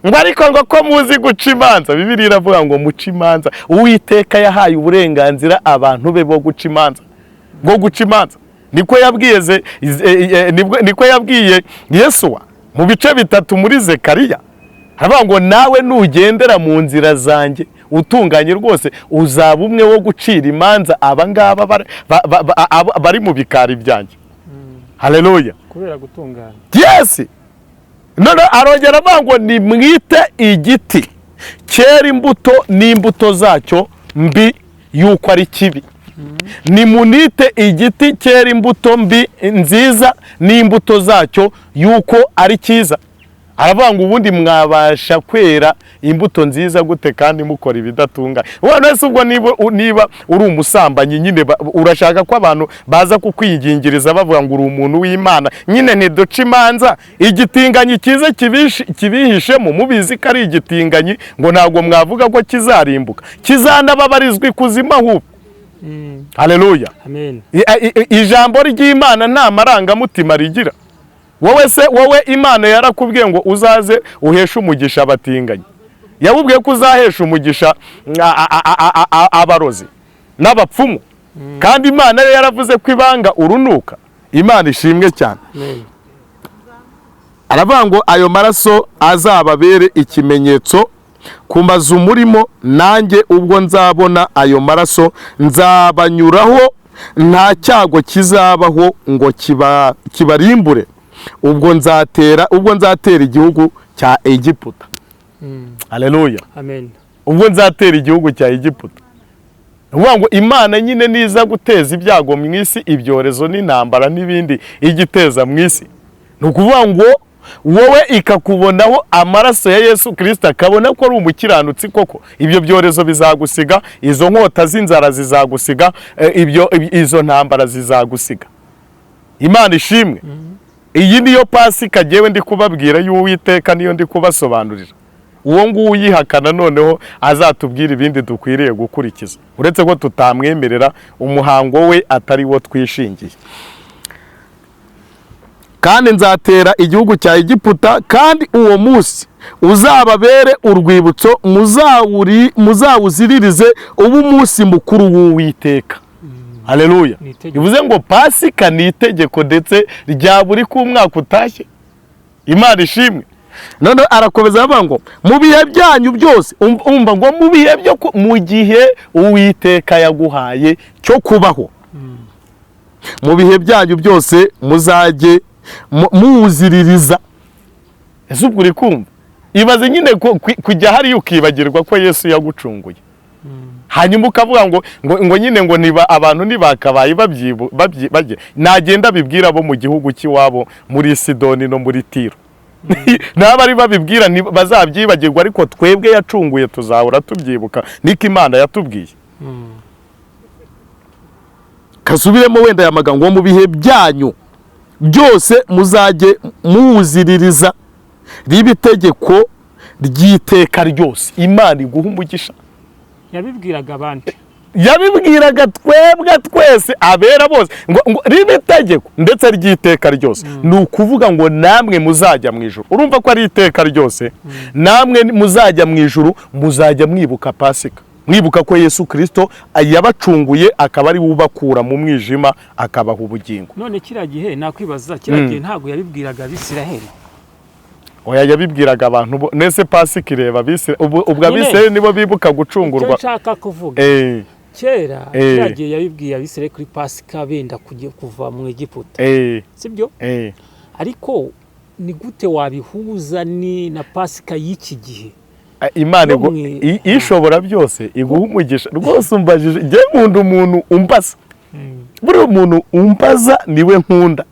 Ngo ariko ngo ko muzi guca imanza, Bibiliya iravuga ngo muce imanza. Uwiteka yahaye uburenganzira abantu be bo guca imanza, bwo guca imanza. Niko yabwiye niko yabwiye Yesuwa mu bice 3 muri Zekariya, aravuga ngo nawe nugendera mu nzira zanjye utunganye rwose, uzaba umwe wo gucira imanza aba ngaba bari mu bikari byanjye. Haleluya. Kubera gutungana. Yes. None arongera avuga ngo nimwite igiti cyera imbuto n'imbuto zacyo mbi yuko ari kibi. Nimunite igiti cyera imbuto mbi nziza n'imbuto zacyo yuko ari cyiza. Aravuga ngo ubundi mwabasha kwera imbuto nziza gute kandi mukora ibidatunganye? Wese ubwo niba uri umusambanyi nyine, urashaka ko abantu baza kukwigingiriza bavuga ngo uri umuntu w'Imana nyine? Ntiduca imanza. Igitinganyi cyiza kibihishemo, mubizi ko ari igitinganyi, ngo ntabwo mwavuga ko kizarimbuka, kizanababarizwa ikuzimu ahubwo. Haleluya. Amen. Ijambo ry'Imana nta marangamutima rigira. Wowe se, wowe Imana yarakubwiye ngo uzaze uheshe umugisha abatinganyi? Yabubwiye ko uzahesha umugisha abarozi n'abapfumu, kandi Imana yo yaravuze ko ibanga urunuka. Imana ishimwe cyane. Amen. Aravuga ngo ayo maraso azababere ikimenyetso ku mazu murimo, nanjye ubwo nzabona ayo maraso nzabanyuraho, nta cyago kizabaho ngo kibarimbure ubwo nzatera igihugu cya Egiputa. Haleluya. Amen. Ubwo nzatera igihugu cya Egiputa. Uvuga ngo Imana nyine niza guteza ibyago mu isi, ibyorezo n'intambara n'ibindi igiteza mu isi, ni ukuvuga ngo wowe ikakubonaho amaraso ya Yesu Kristo, akabona ko ari umukiranutsi koko, ibyo byorezo bizagusiga, izo nkota z'inzara zizagusiga, izo ntambara zizagusiga. Imana ishimwe. Iyi niyo Pasika jyewe ndi kubabwira y'Uwiteka, niyo ndi kubasobanurira. Uwo nguwo uyihakana noneho azatubwira ibindi dukwiriye gukurikiza, uretse ko tutamwemerera umuhango we atari wo twishingiye. Kandi nzatera igihugu cya Egiputa, kandi uwo munsi uzababere urwibutso, muzawuziririze ubu umunsi mukuru w'Uwiteka. Haleluya. Bivuze ngo Pasika ni itegeko ndetse rya buri k'umwaka utashye. Imana ishimwe. None arakomeza avuga ngo mu bihe byanyu byose, umva ngo mu bihe byo mu gihe Uwiteka yaguhaye cyo kubaho, mu bihe byanyu byose muzajye muwuziririza. Ese ubwo uri kumva? Ibaze nyine kujya hariya ukibagirwa ko Yesu yagucunguye, hanyuma ukavuga ngo ngo nyine ngo niba abantu ntibakabaye babye, nagenda bibwira bo mu gihugu cy'iwabo muri Sidoni no muri Tiro, n'abari babibwira bazabyibagirwa, ariko twebwe yacunguye tuzahora tubyibuka. Niko Imana yatubwiye. Kasubiremo wenda aya magambo, mu bihe byanyu byose muzajye muwuziririza, ribe itegeko ry'iteka ryose. Imana iguha umugisha. Yabibwiraga abandi, yabibwiraga twebwe twese abera bose, ngo ribe itegeko ndetse ry'iteka ryose. Ni ukuvuga ngo namwe muzajya mu ijuru. Urumva ko ari iteka ryose. Namwe muzajya mu ijuru, muzajya mwibuka Pasika, mwibuka ko Yesu Kristo yabacunguye, akaba ari ubakura mu mwijima akabaha ubugingo. None kiriya gihe nakwibaza, kiriya gihe ntabwo yabibwiraga Abisiraheli? Oya, yabibwiraga abantu bo. Nese Pasika ireba Abisiraheli? Ubwo Abisiraheli nibo bibuka gucungurwa. Icyo nshaka kuvuga, kera kiriya gihe yabibwiye Abisiraheli kuri Pasika benda kuva mu Egiputa, sibyo? Ariko ni gute wabihuza ni na Pasika y'iki gihe? Imana ishobora byose iguha umugisha rwose. Umbajije, njye nkunda umuntu umbaza, buriya umuntu umbaza niwe nkunda.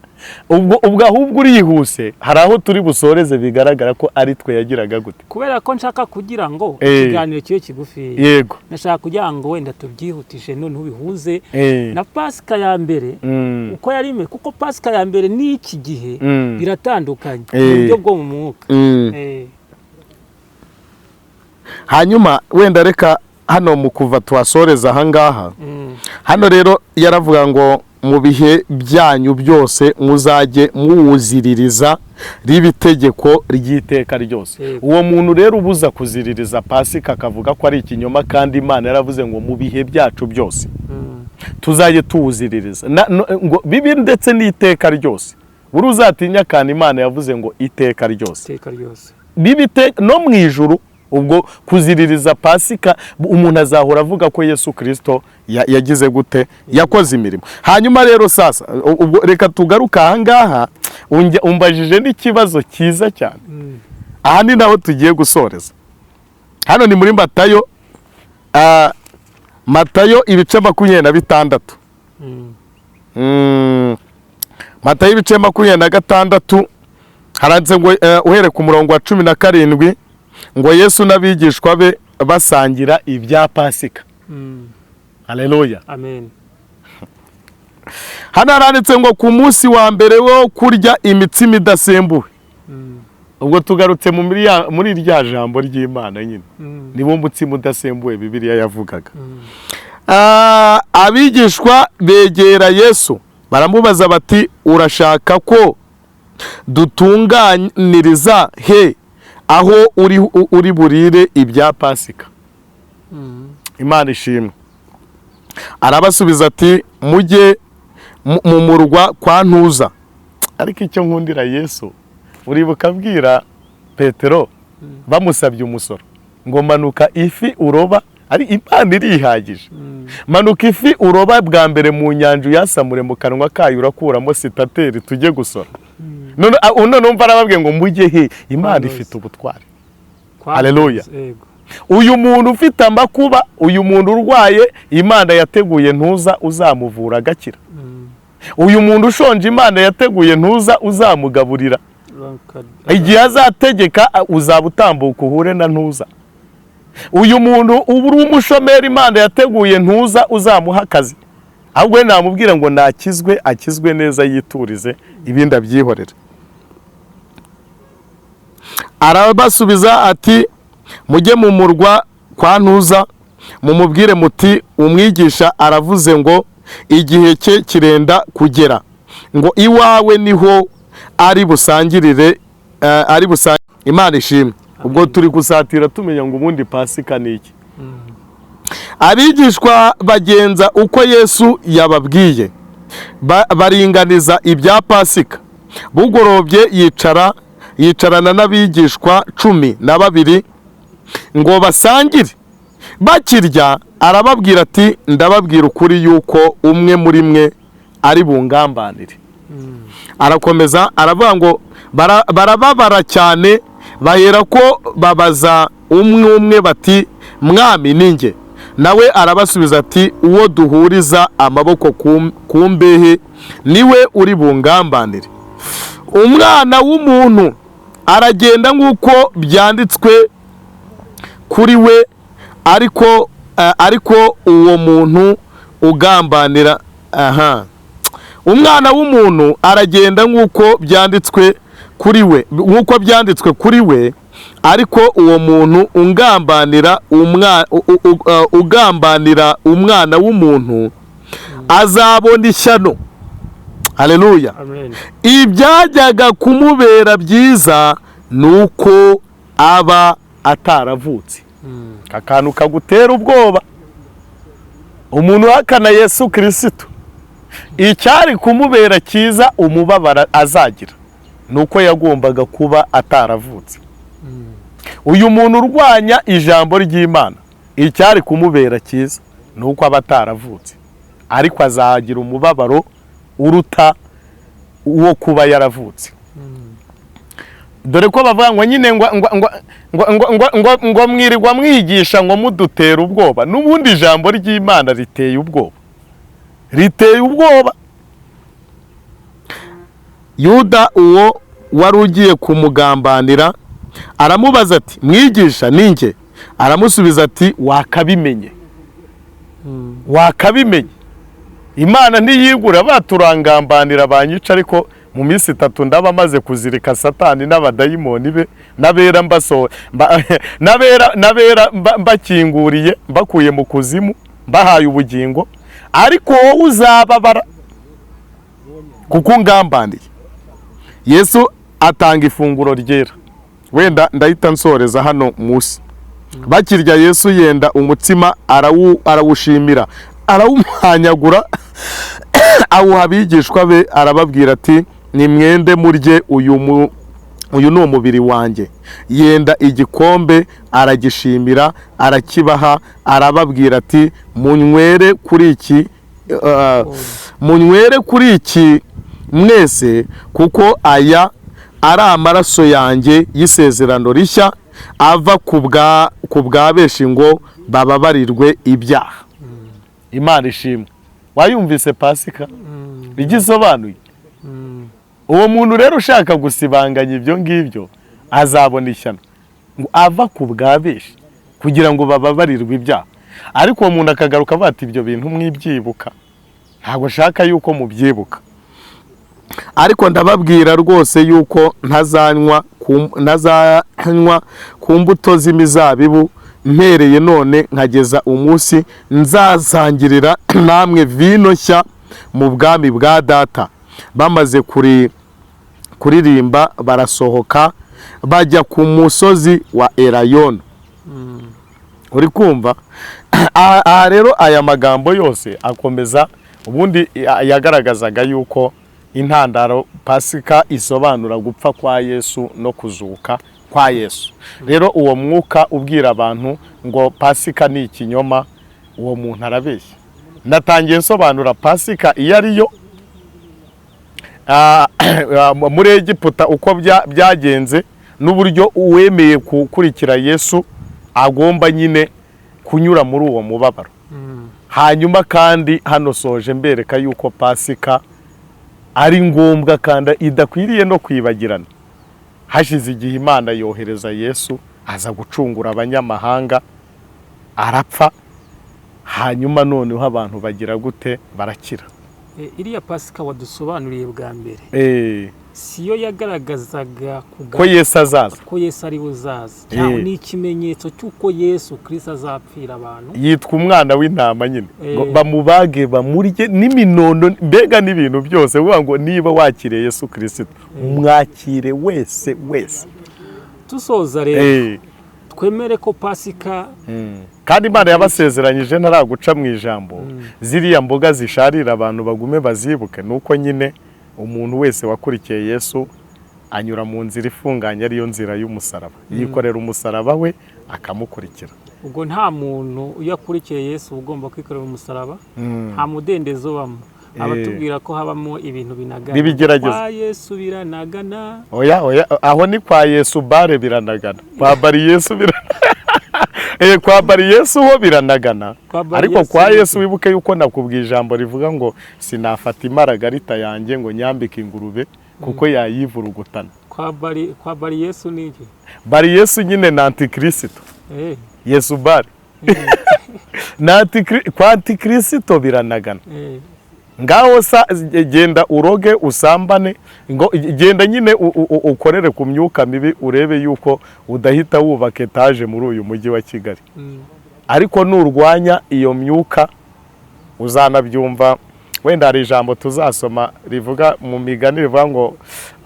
Ubwo ahubwo urihuse, hari aho turi busoreze bigaragara ko ari twe yagiraga gute. Kubera ko nshaka kugira ngo ikiganiro kibe kigufi. Yego. Nashaka kugira ngo wenda tubyihutishe, none ubihuze na Pasika ya mbere uko yari imeze, kuko Pasika ya mbere n'iki gihe biratandukanye mu buryo bwo mu mwuka. Hanyuma wenda reka hano mu kuva tuhasoreza ahangaha. Hano rero yaravuga ngo Mu bihe byanyu byose muzajye muwuziririza, riba itegeko ry'iteka ryose. Uwo muntu rero ubuza kuziririza Pasika, akavuga ko ari ikinyoma, kandi Imana yaravuze ngo mu bihe byacu byose tuzajye tuwuziririza, ngo bibi ndetse n'iteka ryose. Buri uzatinya akantu Imana yavuze ngo iteka ryose, iteka ryose, bibe no mu ijuru. Ubwo kuziririza Pasika, umuntu azahora avuga ko Yesu Kirisito yagize gute? Yakoze imirimo. Hanyuma rero sasa, ubwo reka tugaruke aha ngaha. Umbajije n'ikibazo cyiza cyane. Aha ni naho tugiye gusoreza. Hano ni muri Matayo, Matayo ibice 26. Matayo ibice 26, haranditse ngo uhereye ku murongo wa 17, ngo Yesu n'abigishwa be basangira ibya Pasika. Haleluya! Amen. Hano haranditse ngo ku munsi wa mbere wo kurya imitsima idasembuwe. Ubwo tugarutse muri rya jambo ry'Imana nyine, niwo mutsima udasembuwe Bibiliya yavugaga. Abigishwa begera Yesu, baramubaza bati: "Urashaka ko dutunganiriza he aho uri burire ibya Pasika?" Imana ishimwe. Arabasubiza ati: "Mujye mu murwa kwa Ntuza." Ariko icyo nkundira Yesu, uribuka abwira Petero bamusabye umusoro ngo: "Manuka ifi uroba," ari Imana irihagije, "manuka ifi uroba bwa mbere mu nyanja, uyasamure mu kanwa kayo, urakuramo sitateri tujye gusora." None numva arababwiye ngo mujye he? Imana Kwa ifite Ntuza. ubutware. Kwa Haleluya. Ntuza, yego. Uyu muntu ufite amakuba, uyu muntu urwaye, Imana yateguye Ntuza uzamuvura agakira. Uyu muntu ushonje, Imana yateguye Ntuza uzamugaburira. Igihe azategeka, uzaba utambuka uhure na Ntuza. Uyu muntu uba uri umushomeri, Imana yateguye Ntuza uzamuha akazi. Ahubwo we namubwira ngo nakizwe, akizwe neza, yiturize, ibindi abyihorere. Arabasubiza ati: "Mujye mu murwa kwa Ntuza, mumubwire muti: 'Umwigisha aravuze ngo igihe cye kirenda kugera, ngo iwawe niho ari busangirire ari busangire.'" Imana ishimwe. Ubwo turi gusatira tumenya ngo ubundi Pasika ni iki. Abigishwa bagenza uko Yesu yababwiye, baringaniza ibya Pasika. Bugorobye yicarana n'abigishwa 12 ngo basangire. Bakirya arababwira ati: "Ndababwira ukuri yuko umwe muri mwe ari bungambanire." Arakomeza aravuga ngo barababara cyane, bahera ko babaza umwe umwe bati: "Mwami, ni njye?" Nawe arabasubiza ati: "Uwo duhuriza amaboko ku mbehe niwe uri bungambanire. Umwana w'umuntu aragenda nk'uko byanditswe kuri we, ariko uwo muntu ugambanira, aha, umwana w'umuntu aragenda nk'uko byanditswe kuri we, nk'uko byanditswe kuri we, ariko uwo muntu ungambanira ugambanira umwana w'umuntu azabona ishyano." Haleluya! Amen. Ibyajyaga kumubera byiza ni uko aba ataravutse. Aka kantu kagutera ubwoba. Umuntu uhakana Yesu Kirisitu, icyari kumubera cyiza, umubabaro azagira ni uko yagombaga kuba ataravutse. Uyu muntu urwanya ijambo ry'Imana, icyari kumubera cyiza ni uko aba ataravutse, ariko azagira umubabaro uruta uwo kuba yaravutse. Dore ko bavuga ngo nyine ngo mwirirwa mwigisha ngo mudutera ubwoba. N'ubundi ijambo ry'Imana riteye ubwoba, riteye ubwoba. Yuda, uwo wari ugiye kumugambanira, aramubaza ati: "Mwigisha, ni njye?" Aramusubiza ati: "Wakabimenye, wakabimenye." Imana ntiyigura baturangambanira banyica, ariko mu minsi 3 ndaba maze kuzirika Satani n'abadayimoni be, n'abera mbasohoye, n'abera mbakinguriye, mbakuye mu kuzimu, mbahaye ubugingo, ariko wowe uzababara. Kuko ungambaniye. Yesu atanga ifunguro ryera. Wenda ndahita nsoreza hano munsi. Bakirya, Yesu yenda umutsima, arawushimira, arawumuhanyagura, awuha abigishwa be, arababwira ati: "Nimwende murye, uyu ni umubiri wanjye." Yenda igikombe, aragishimira, arakibaha, arababwira ati: "Munywere kuri iki mwese, kuko aya ari amaraso yanjye y'isezerano rishya, ava ku bwa benshi ngo bababarirwe ibyaha." Imana ishimwe. Wayumvise Pasika igisobanuye? Uwo muntu rero ushaka gusibanganya ibyo ngibyo azabona ishyano. Ngo ava ku bwa benshi kugira ngo bababarirwe ibyaha. Ariko uwo muntu akagaruka avuga ati: "Ibyo bintu mwibyibuka, ntabwo nshaka yuko mubyibuka. Ariko ndababwira rwose yuko ntazanywa ku mbuto z'imizabibu mpereye none nkageza umunsi nzasangirira namwe vino nshya mu bwami bwa Data." Bamaze kuririmba, barasohoka bajya ku musozi wa Elayono. Uri kumva? Aha rero aya magambo yose akomeza ubundi yagaragazaga yuko intandaro Pasika isobanura gupfa kwa Yesu no kuzuka kwa Yesu. Rero uwo mwuka ubwira abantu ngo Pasika ni ikinyoma, uwo muntu arabeshya. Natangiye nsobanura Pasika iyo ariyo muri Egiputa, uko byagenze, n'uburyo uwemeye gukurikira Yesu agomba nyine kunyura muri uwo mubabaro. Hanyuma kandi hano soje mbereka yuko Pasika ari ngombwa kandi idakwiriye no kwibagirana. Hashize igihe Imana yohereza Yesu, aza gucungura abanyamahanga, arapfa, hanyuma noneho abantu bagira gute? Barakira. Iriya Pasika wadusobanuriye bwa mbere, siyo yagaragazaga ko Yesu azaza? Ko Yesu ari buzaza, cyangwa ni ikimenyetso cy'uko Yesu Kirisito azapfira abantu? Yitwa umwana w'intama nyine, ngo bamubage, bamurye n'iminono, mbega n'ibintu byose. Bivuga ngo niba wakiriye Yesu Kirisito, mwakire wese wese. Dusoza rero, twemere ko Pasika Kandi Imana yabasezeranyije, ntaraguca mu ijambo, ziriya mboga zisharira abantu bagume bazibuke, nuko nyine umuntu wese wakurikiye Yesu anyura mu nzira ifunganye, ariyo nzira y'umusaraba, yikorera umusaraba we akamukurikira. Ubwo nta muntu, iyo akurikiye Yesu uba ugomba kwikorera umusaraba, nta mudendezo ubamo. Abatubwira ko habamo ibintu binagana, N'ibigeragezo. kwa Yesu biranagana. Oya, oya, aho ni kwa Yesu bare biranagana, kwa Bari Yesu biranagana. Kwa Bari Yesu ho biranagana. Kwa Bari Ariko Yesu kwa ni Yesu, wibuke yuko nakubwiye ijambo rivuga ngo sinafata imaragarita yanjye ngo nyambike ingurube, kuko yayivurugutana. Kwa Bari Yesu ni iki? Bari Yesu nyine ni antikirisito. Yesu bari kwa antikirisito biranagana. Ngaho sa genda uroge, usambane, ngo genda nyine ukorere ku myuka mibi, urebe yuko udahita wubaka etaje muri uyu mujyi wa Kigali. Ariko nurwanya iyo myuka, uzanabyumva. Wenda hari ijambo tuzasoma rivuga mu Migani, rivuga ngo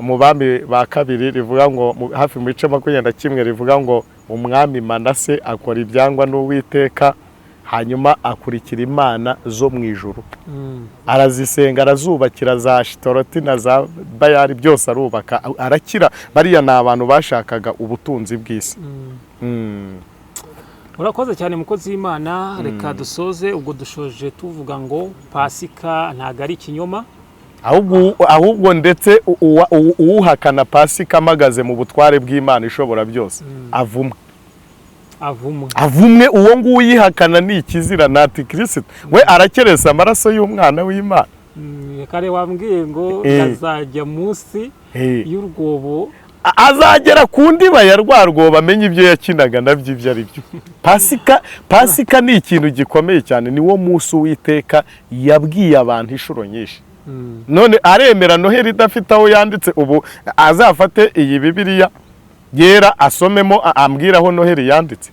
mu Bami ba Kabiri, rivuga ngo hafi mu bice 21, rivuga ngo umwami Manase akora ibyangwa n'Uwiteka, hanyuma akurikira imana zo mu ijuru, arazisenga, arazubakira za Shitoroti na za Bayari, byose arubaka, arakira. Bariya ni abantu bashakaga ubutunzi bw'isi. Urakoze cyane, mukozi w'Imana. Reka dusoze. Ubwo dushoje tuvuga ngo Pasika ntabwo ari ikinyoma. Ahubwo ndetse uwuhakana Pasika amagaze mu butware bw'Imana ishobora byose avumwe. Avumwe. Avumwe. Uwo nguwo uyihakana ni ikizira, ni antikirisito. We arakeresa amaraso y'umwana w'Imana. Kare wambwiye ngo azajya munsi y'urwobo. Azagera ku ndiba ya rwa rwobo, amenye ibyo yakinaga nabyo ibyo ari byo. Pasika ni ikintu gikomeye cyane. Ni wo munsi Uwiteka yabwiye abantu inshuro nyinshi. None aremera Noheli idafite aho yanditse. Ubu azafate iyi Bibiliya yera asomemo, ambwire aho Noheli yanditse.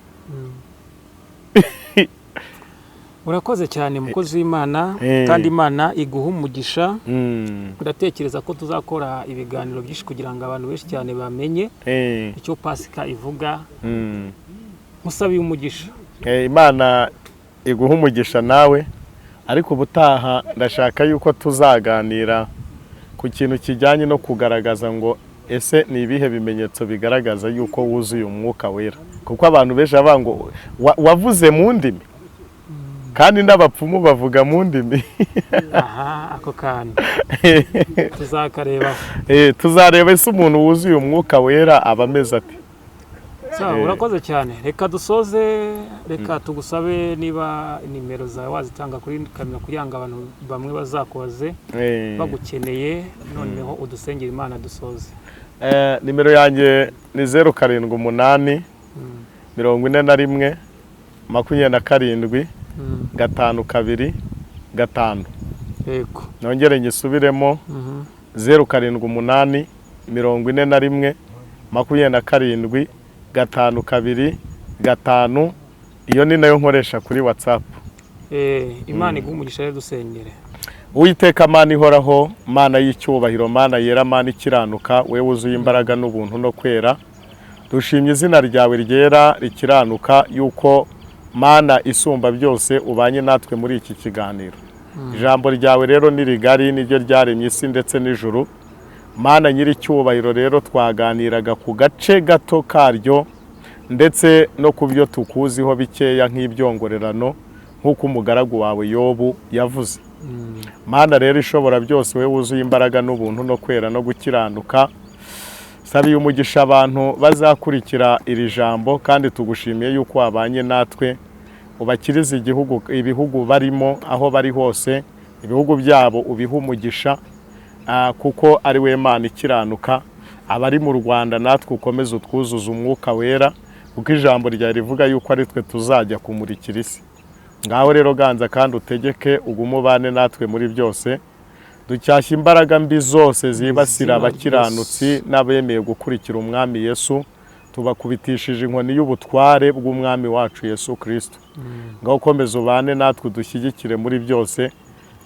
Urakoze cyane, mukozi w'Imana, Eh. kandi Imana iguha umugisha. Ndatekereza ko tuzakora ibiganiro byinshi kugira ngo abantu benshi cyane bamenye icyo Pasika ivuga. Musabiye umugisha. Imana iguha umugisha nawe, ariko ubutaha ndashaka yuko tuzaganira ku kintu kijyanye no kugaragaza ngo ese ni ibihe bimenyetso bigaragaza yuko wuzuye Umwuka Wera, kuko abantu benshi bavuga ngo wavuze mu ndimi, kandi n'abapfumu bavuga mu ndimi. Aha, ako kantu tuzakarebaho. Tuzareba ese umuntu wuzuye Umwuka Wera aba ameze ate. Sawa, urakoze cyane. Reka dusoze, reka tugusabe niba nimero zawe wazitanga kuri kamera kugira ngo abantu bamwe bazakubaze bagukeneye, noneho udusengera Imana dusoze. Nimero yanjye ni 078 41 27 5 2 5. Nongere nyisubiremo: 078 41 27 5 2 5. Iyo ni nayo nkoresha kuri WhatsApp. Imana iguhe umugisha rero, dusengere. Uwiteka Mana ihoraho, Mana y'icyubahiro, Mana yera, Mana ikiranuka, we wuzuye imbaraga n'ubuntu no kwera, dushimye izina ryawe ryera rikiranuka, yuko Mana isumba byose ubanye natwe muri iki kiganiro. Ijambo ryawe rero ni rigari, niryo ryaremye isi ndetse n'ijuru. Mana nyir'icyubahiro, rero twaganiraga ku gace gato karyo ndetse no ku byo tukuziho bikeya nk'ibyongorerano, nk'uko umugaragu wawe Yobu yavuze. Mana rero ishobora byose, we wuzuye imbaraga n'ubuntu no kwera no gukiranuka, sabiye umugisha abantu bazakurikira iri jambo, kandi tugushimiye yuko wabanye natwe. Ubakirize igihugu, ibihugu barimo, aho bari hose, ibihugu byabo ubihe umugisha, kuko ari we Mana ikiranuka. Abari mu Rwanda natwe ukomeze utwuzuze Umwuka Wera, kuko ijambo ryawe rivuga yuko ari twe tuzajya kumurikira isi. Ngaho rero ganza kandi utegeke, ugume ubane natwe muri byose. Ducyashya imbaraga mbi zose zibasira Izina abakiranutsi n'abemeye gukurikira Umwami Yesu. Tubakubitishije inkoni y'ubutware bw'Umwami wacu Yesu Kirisito. Ngaho ukomeze ubane natwe, udushyigikire muri byose.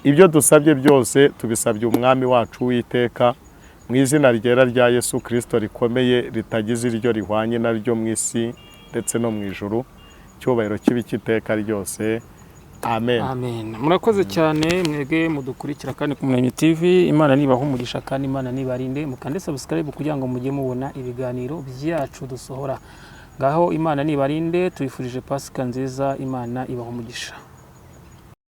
Ibyo dusabye byose tubisabye Umwami wacu w'iteka, mu izina ryera rya Yesu Kirisito rikomeye, ritagize iryo rihwanye naryo mu isi ndetse no mu ijuru. Icyubahiro kibe icy'iteka ryose. Amen. Amen. Murakoze cyane mwebwe mudukurikira kandi ku Muremyi TV. Imana nibaha umugisha kandi Imana nibarinde. Mukande subscribe kugira ngo mujye mubona ibiganiro byacu dusohora. Ngaho Imana nibarinde, tubifurije Pasika nziza. Imana ibaha umugisha.